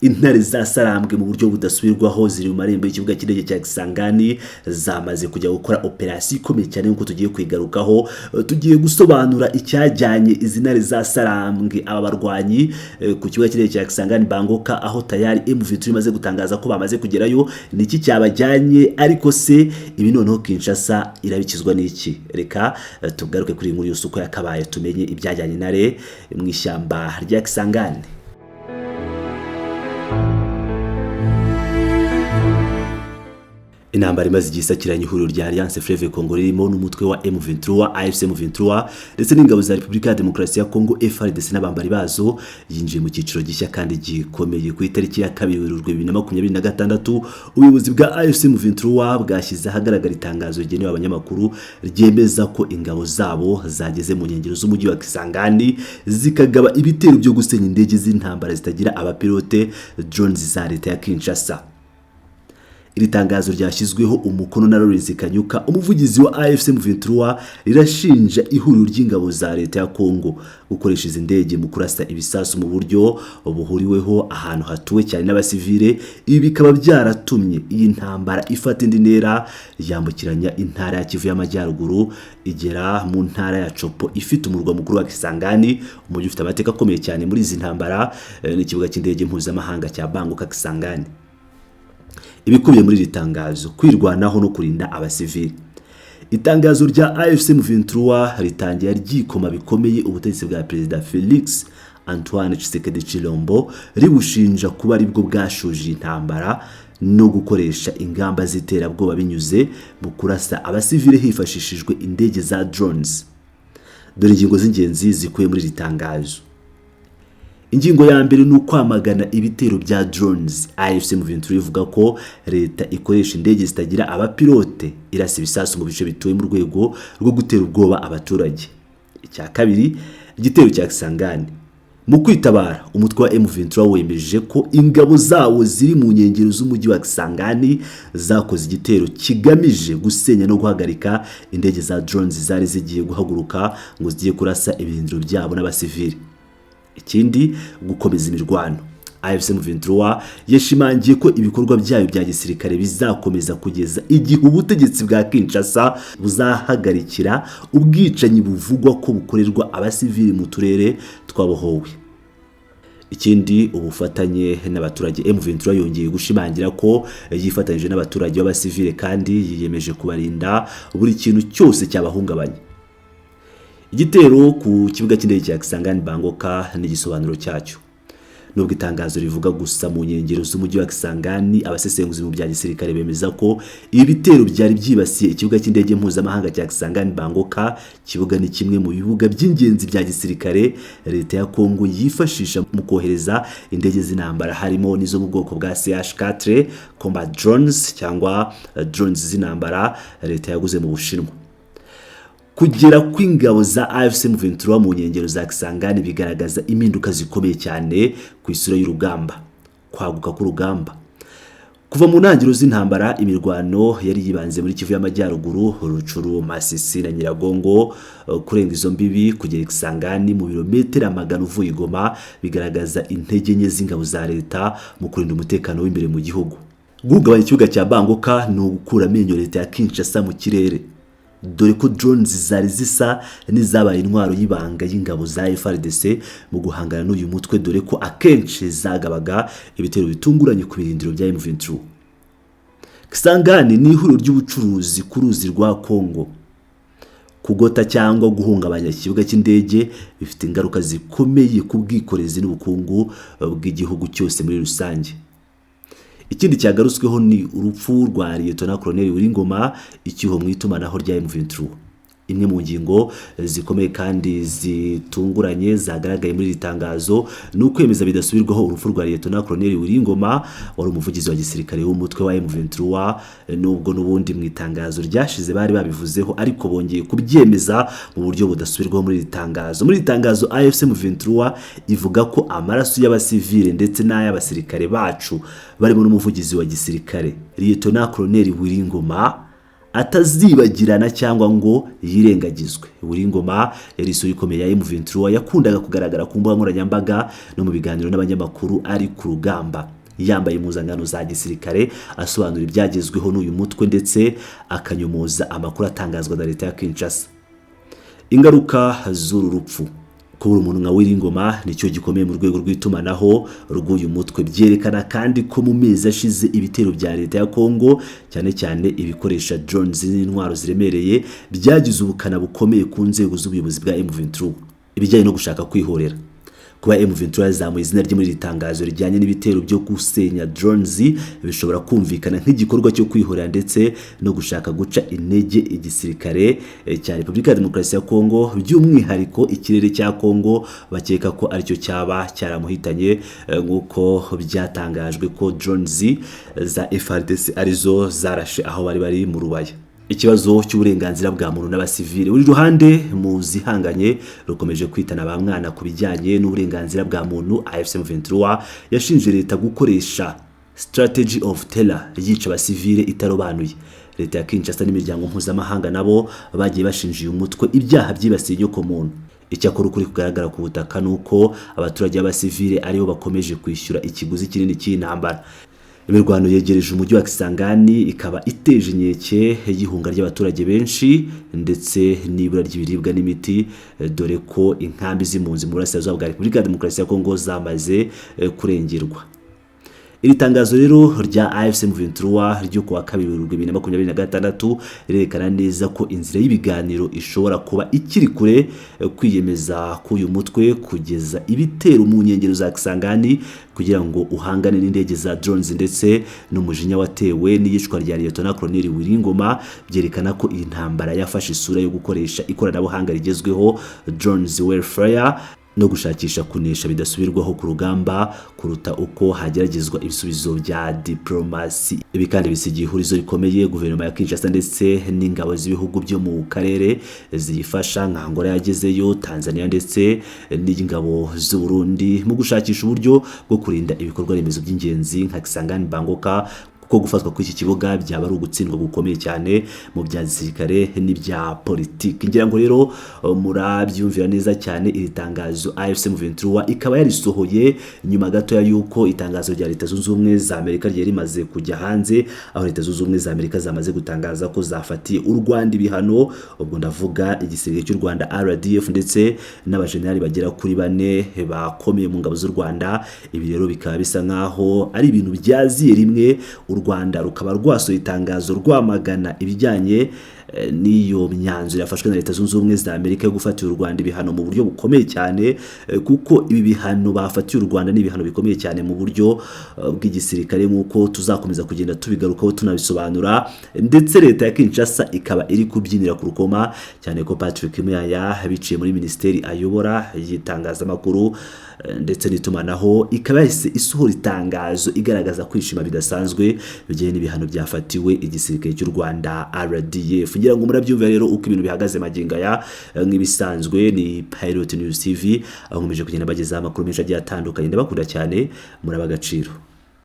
Intare za Sarambwe mu buryo budasubirwaho ziri mu marembo y'ikibuga cy'indege cya Kisangani, zamaze kujya gukora operasiyo ikomeye cyane nk'uko tugiye kwigarukaho. Tugiye gusobanura icyajyanye izi ntare za Sarambwe, aba barwanyi, ku kibuga cy'indege cya Kisangani Bangoka, aho tayari M23 imaze gutangaza ko bamaze kugerayo. Ni iki cyabajyanye? Ariko se ibi noneho Kinshasa irabikizwa n'iki? Reka tugaruke kuri iyi nkuru yose uko yakabaye, tumenye ibyajyanye intare mu ishyamba rya Kisangani. Intambara imaze igihe isakiranye ihuriro rya Alliance Fleuve Congo ririmo n'umutwe wa M23, AFC M23 ndetse n'ingabo za Repubulika ya Demokarasi ya Congo FARDC n'abambari bazo yinjiye mu cyiciro gishya kandi gikomeye. Ku itariki ya 2 Werurwe 2026, ubuyobozi bwa AFC M23 bwashyize ahagaragara itangazo rigenewe abanyamakuru ryemeza ko ingabo zabo zageze mu nkengero z'umujyi wa Kisangani, zikagaba ibitero byo gusenya indege z'intambara zitagira abapilote, drones, za leta ya Kinshasa. Iri tangazo ryashyizweho umukono na Lawrence Kanyuka, umuvugizi wa AFC M23, rirashinja ihuriro ry'ingabo za leta ya Congo gukoresha izi ndege mu kurasa ibisasu mu buryo buhuriweho ahantu hatuwe cyane n'abasivile. Ibi bikaba byaratumye iyi ntambara ifata indi ntera, yambukiranya intara ya Kivu y'Amajyaruguru igera mu ntara ya Tshopo ifite umurwa mukuru wa Kisangani, umujyi ufite amateka akomeye cyane muri izi ntambara, n'ikibuga cy'indege mpuzamahanga cya Bangoka Kisangani. Ibikubiye muri iri tangazo: kwirwanaho no kurinda abasivili. Itangazo rya AFC M23 ritangira ryikoma bikomeye ubutegetsi bwa Perezida Felix Antoine Tshisekedi Tshilombo, ribushinja kuba aribwo bwashoje intambara no gukoresha ingamba z'iterabwoba binyuze mu kurasa abasivile hifashishijwe indege za drones. Dore ingingo z'ingenzi zikubiye muri iri tangazo. Ingingo ya mbere ni ukwamagana ibitero bya drones. AFC M23 ivuga ko leta ikoresha indege zitagira abapilote irasa ibisasu mu bice bituwe mu rwego rwo gutera ubwoba abaturage. Icya kabiri, igitero cya Kisangani. Mu kwitabara, umutwe wa M23 wemeje ko ingabo zawo ziri mu nkengero z'umujyi wa Kisangani zakoze igitero kigamije gusenya no guhagarika indege za drones zari zigiye guhaguruka ngo zigiye kurasa ibirindiro byabo n'abasivili. Ikindi, gukomeza imirwano. AFC M23 yashimangiye ko ibikorwa byayo bya gisirikare bizakomeza kugeza igihe ubutegetsi bwa Kinshasa buzahagarikira ubwicanyi buvugwa ko bukorerwa abasivili mu turere twabohowe. Ikindi, ubufatanye n'abaturage. M23 yongeye gushimangira ko yifatanyije n'abaturage b'abasivile kandi yiyemeje kubarinda buri kintu cyose cyabahungabanya. Igitero ku kibuga cy'indege cya Kisangani Bangoka n'igisobanuro cyacyo. Nubwo itangazo rivuga gusa mu nkengero z'umujyi wa Kisangani, abasesenguzi mu bya gisirikare bemeza ko ibi bitero byari byibasiye ikibuga cy'indege mpuzamahanga cya Kisangani Bangoka. Kibuga ni kimwe mu bibuga by'ingenzi bya gisirikare leta ya Kongo yifashisha mu kohereza indege z'intambara, harimo n'izo mu bwoko bwa CH-4 combat drones cyangwa drones z'intambara leta yaguze mu Bushinwa. Kugera kw'ingabo za AFC M23 mu nkengero za Kisangani bigaragaza impinduka zikomeye cyane ku isura y'urugamba. Kwaguka k'urugamba: kuva mu ntangiriro z'intambara, imirwano yari yibanze muri Kivu y'Amajyaruguru, Rutshuru, Masisi na Nyiragongo. Kurenga izo mbibi kugera Kisangani mu birometero amagana uvuye i Goma bigaragaza intege nke z'ingabo za leta mu kurinda umutekano w'imbere mu gihugu. Guhungabanya ikibuga cya Bangoka ni ugukura amenyo leta ya Kinshasa mu kirere, dore ko drones zari zisa n'izabaye intwaro y'ibanga y'ingabo za FARDC mu guhangana n'uyu mutwe, dore ko akenshi zagabaga ibitero bitunguranye ku birindiro bya M23. Kisangani ni ihuriro ry'ubucuruzi ku ruzi rwa Congo. Kugota cyangwa guhungabanya ikibuga cy'indege bifite ingaruka zikomeye ku bwikorezi n'ubukungu bw'igihugu cyose muri rusange. Ikindi cyagarutsweho ni urupfu rwa Liyetona Koloneli Willy Ngoma, icyuho mu itumanaho rya M23. Imwe mu ngingo zikomeye kandi zitunguranye zagaragaye muri iri tangazo ni ukwemeza bidasubirwaho urupfu rwa Liyetona Koloneli Willy Ngoma, wari umuvugizi wa gisirikare w'umutwe wa M23. Nubwo n'ubundi mu itangazo ryashize bari babivuzeho, ariko bongeye kubyemeza mu buryo budasubirwaho muri iri tangazo. Muri iri tangazo, AFC M23 ivuga ko amaraso y'abasivile ndetse n'ay'abasirikare bacu, barimo n'umuvugizi wa gisirikare Liyetona Koloneli Willy Ngoma, Atazibagirana cyangwa ngo yirengagizwe. Willy Ngoma yari isura ikomeye ya M23, yakundaga kugaragara ku mbuga nkoranyambaga no mu biganiro n'abanyamakuru ari ku rugamba, yambaye impuzankano za gisirikare, asobanura ibyagezweho n'uyu mutwe ndetse akanyomoza amakuru atangazwa na leta ya Kinshasa. Ingaruka z'uru rupfu: kubura umuntu nka Willy Ngoma nicyo gikomeye mu rwego rw'itumanaho rw'uyu mutwe. Byerekana kandi ko mu mezi ashize ibitero bya leta ya Kongo, cyane cyane ibikoresha drones n'intwaro ziremereye, byagize ubukana bukomeye ku nzego z'ubuyobozi bwa M23. Ibijyanye no gushaka kwihorera: kuba M23 yazamuye izina rye muri iri tangazo rijyanye n'ibitero byo gusenya drones bishobora kumvikana nk'igikorwa cyo kwihorera ndetse no gushaka guca intege igisirikare cya Repubulika ya Demokarasi ya Kongo, by'umwihariko ikirere cya Kongo bakeka ko aricyo cyaba cyaramuhitanye, nk'uko byatangajwe ko drones za FARDC arizo zarashe aho bari bari mu Rubaya. Ikibazo cy'uburenganzira bwa muntu n'abasivile: buri ruhande mu zihanganye rukomeje kwitana ba mwana ku bijyanye n'uburenganzira bwa muntu. AFC M23 yashinje leta gukoresha strategy of terror, yica abasivile itarobanuye. Leta ya Kinshasa n'imiryango mpuzamahanga nabo bagiye bashinja uyu mutwe ibyaha byibasiye inyoko muntu. Icyakora, ukuri kugaragara ku butaka ni uko abaturage b'abasivile aribo bakomeje kwishyura ikiguzi kinini cy'intambara. Imirwano yegereje umujyi wa Kisangani ikaba iteje inkeke y'ihunga ry'abaturage benshi ndetse n'ibura ry'ibiribwa n'imiti, dore ko inkambi z'impunzi mu burasirazuba bwa Repubulika ya Demokarasi ya Kongo zamaze kurengerwa. Iri tangazo rero rya AFC M23 ryo kuwa 2 Werurwe 2026 rirerekana neza ko inzira y'ibiganiro ishobora kuba ikiri kure. Kwiyemeza k'uyu mutwe kugeza ibitero mu nkengero za Kisangani kugira ngo uhangane n'indege za drones ndetse n'umujinya watewe n'iyicwa rya Lieutenant Colonel Willy Ngoma byerekana ko iyi ntambara yafashe isura yo gukoresha ikoranabuhanga rigezweho, drones warfare, no gushakisha kunesha bidasubirwaho ku rugamba kuruta uko hageragezwa ibisubizo bya diplomasi. Ibi kandi bisigiye ihurizo rikomeye guverinoma ya Kinshasa ndetse n'ingabo z'ibihugu byo mu karere ziyifasha, nka Angola yagezeyo, Tanzania ndetse n'ingabo z'u Burundi, mu gushakisha uburyo bwo kurinda ibikorwa remezo by'ingenzi nka Kisangani Bangoka, kuko gufatwa kw'iki kibuga byaba ari ugutsindwa gukomeye cyane mu bya gisirikare n'ibya politiki. Ngira ngo rero murabyumvira neza cyane. Iri tangazo AFC M23 ikaba yarisohoye nyuma gatoya y'uko itangazo rya Leta Zunze Ubumwe za Amerika ryari rimaze kujya hanze, aho Leta Zunze Ubumwe za Amerika zamaze gutangaza ko zafatiye u Rwanda ibihano. Ubwo ndavuga igisirikare cy'u Rwanda RDF ndetse n'abajenerali bagera kuri bane bakomeye mu ngabo z'u Rwanda. Ibi rero bikaba bisa nkaho ari ibintu byaziye rimwe, u Rwanda rukaba rwasohoye itangazo rwamagana ibijyanye n'iyo myanzuro yafashwe na Leta Zunze Ubumwe za Amerika yo gufatira u Rwanda ibihano mu buryo bukomeye cyane, kuko ibi bihano bafatiye u Rwanda ni ibihano bikomeye cyane mu buryo bw'igisirikare, nk'uko tuzakomeza kugenda tubigarukaho tunabisobanura. Ndetse leta ya Kinshasa ikaba iri kubyinira ku rukoma cyane ko Patrick Muyaya, biciye muri minisiteri ayobora y'itangazamakuru ndetse n'itumanaho, ikaba yahise isohora itangazo igaragaza kwishima bidasanzwe bijyanye n'ibihano byafatiwe igisirikare cy'u Rwanda RDF. Ngira ngo murabyumva rero uko ibintu bihagaze magingo aya. Nk'ibisanzwe ni Pilot News TV, aho nkomeje kugenda bagezaho amakuru menshi agiye atandukanye. Ndabakunda cyane, muraba agaciro.